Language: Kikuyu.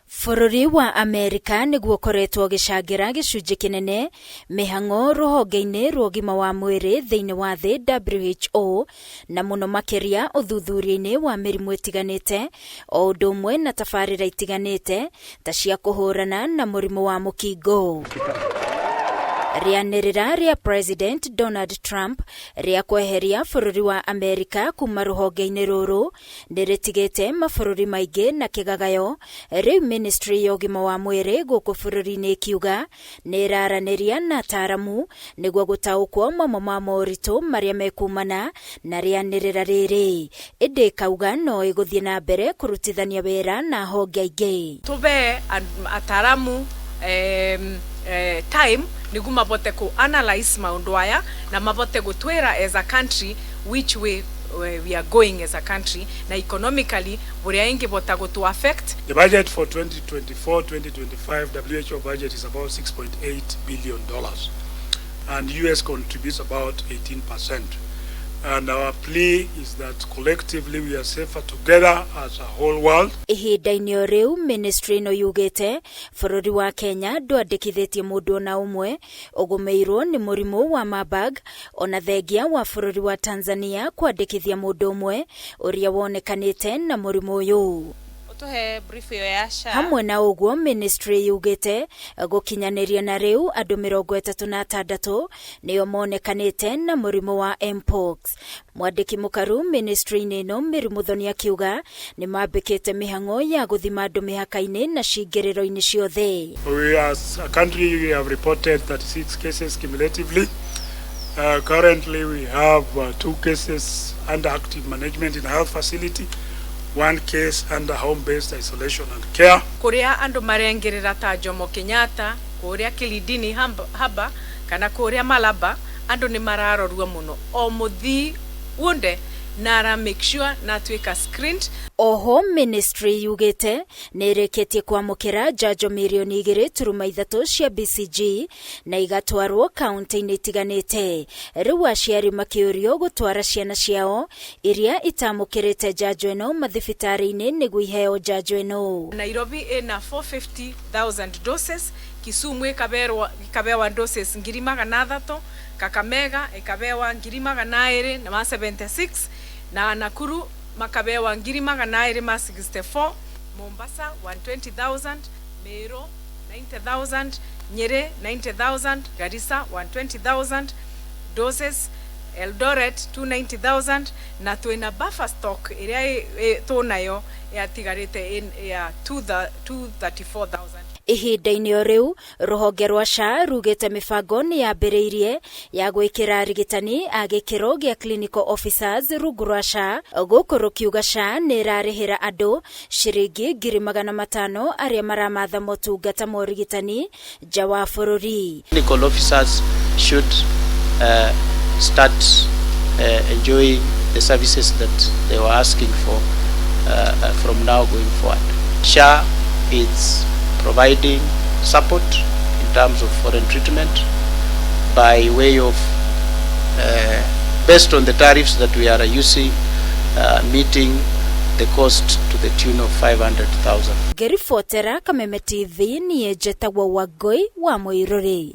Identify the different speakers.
Speaker 1: Bũrũri wa Amerika nĩguo ũkoretwo ũgĩcangĩra gĩcunjĩ kĩnene mĩhang'o rũhonge-inĩ rwa ũgima wa mwĩrĩ thĩinĩ wa thĩ WHO, na mũno makĩria ũthuthuria-inĩ wa mĩrimũ ĩtiganĩte o ũndũ ũmwe na tabarĩra itiganĩte ta cia kũhũrana na mũrimũ wa mũkingo. Rĩanĩrĩra rĩa President Donald Trump rĩa kweheria bũrũri wa Amerika kuma rũhonge-inĩ rũrũ nĩrĩtigĩte mabũrũri maingĩ na kĩgagayo. Rĩu ministry ya ũgima wa mwĩrĩ gũkũ bũrũri-inĩ ĩkiuga nĩ ĩraranĩria na ataaramu nĩguo gũtaũkwo mamwe ma moritũ marĩa mekumana na rĩanĩrĩra rĩrĩ, ĩndĩ ĩkauga no ĩgũthiĩ na mbere kũrutithania wĩra na honge ingĩ.
Speaker 2: Tũbe ataaramu time nĩguo mabote kũ analyze maũndũ aya na mabote gũtwĩra as a country which way we are going as a country na economically buria ingibota gutu affect.
Speaker 3: The budget for 2024-2025 WHO budget is about $6.8 billion, and US contributes about 18%. And our plea is that collectively we are safer together as a whole world.
Speaker 1: Ihinda-inĩ o rĩu, ministry ĩno yugĩte bũrũri wa Kenya ndwandĩkithĩtie mũndũ ona ũmwe ũgũmĩirwo nĩ mũrimũ wa Marburg, ona thengia wa bũrũri wa Tanzania kwandĩkithia mũndũ ũmwe ũrĩa wonekanĩte na mũrimũ ũyũ.
Speaker 4: Ũtũhe brief ĩyo ya SHA.
Speaker 1: Hamwe na ũguo, ministry yugĩte gũkinyanĩria na rĩu andũ 36 nĩo monekanĩte na mũrimũ wa mpox. Mwandĩki mũkaru ministry-inĩ ĩno Mary Muthoni akiuga nĩ mambĩkĩte mĩhang'o ya gũthima andũ mĩhaka-inĩ na cingĩrĩro-inĩ ciothe.
Speaker 3: We as a country, we have reported 36 cases cumulatively. Currently we have two cases under active management in a health facility, one case under home-based isolation and care.
Speaker 2: Kuria andu marengirira ta Jomo Kenyatta, kuria Kilindini Haba kana kuria Malaba, andu ni mararorua muno o muthii wonde nara make sure natuika screened.
Speaker 1: Oho ministry yugĩte nĩ ĩrĩkĩtie kwamũkĩra njanjo mirioni 2.3 cia BCG na igatwarwo kaunti-inĩ itiganĩte. Rĩu aciari makĩũrio gũtwara ciana ciao iria itamũkĩrĩte njanjo ĩno mathibitarĩ-inĩ nĩguo iheo njanjo ĩno.
Speaker 2: Nairobi ina 450,000 doses, Kisumu ikabewa doses 300,000, Kakamega ikabewa 276,000 na Nakuru makabewa 264,000, Mombasa 120,000, Meru 90,000, Nyeri 90,000, Garissa 120,000 doses, Eldoret 290,000, na twina buffer stock ĩrĩa tũnayo yatigarĩte ya 234,000.
Speaker 1: Ihinda-inĩ o rĩu, rũhonge rwa SHA rugĩte mĩbango nĩ yambĩrĩirie ya gwĩkĩra arigitani a gĩkĩro gĩa clinical officers rungu rwa SHA, gũkũ rũkiuga SHA nĩ ĩrarĩhĩra andũ ciringi 500,000 arĩa maramatha motungata ma ũrigitani nja wa bũrũri.
Speaker 5: Clinical officers should start enjoying the services that they were asking for from now going forward. SHA is providing support in terms of foreign treatment by way of, based on the tariffs that we are using, meeting the cost to the tune of 500,000.
Speaker 1: Ngĩribotera Kameme TV, niĩ njĩtagwo Wangũi wa Mũirũrĩ.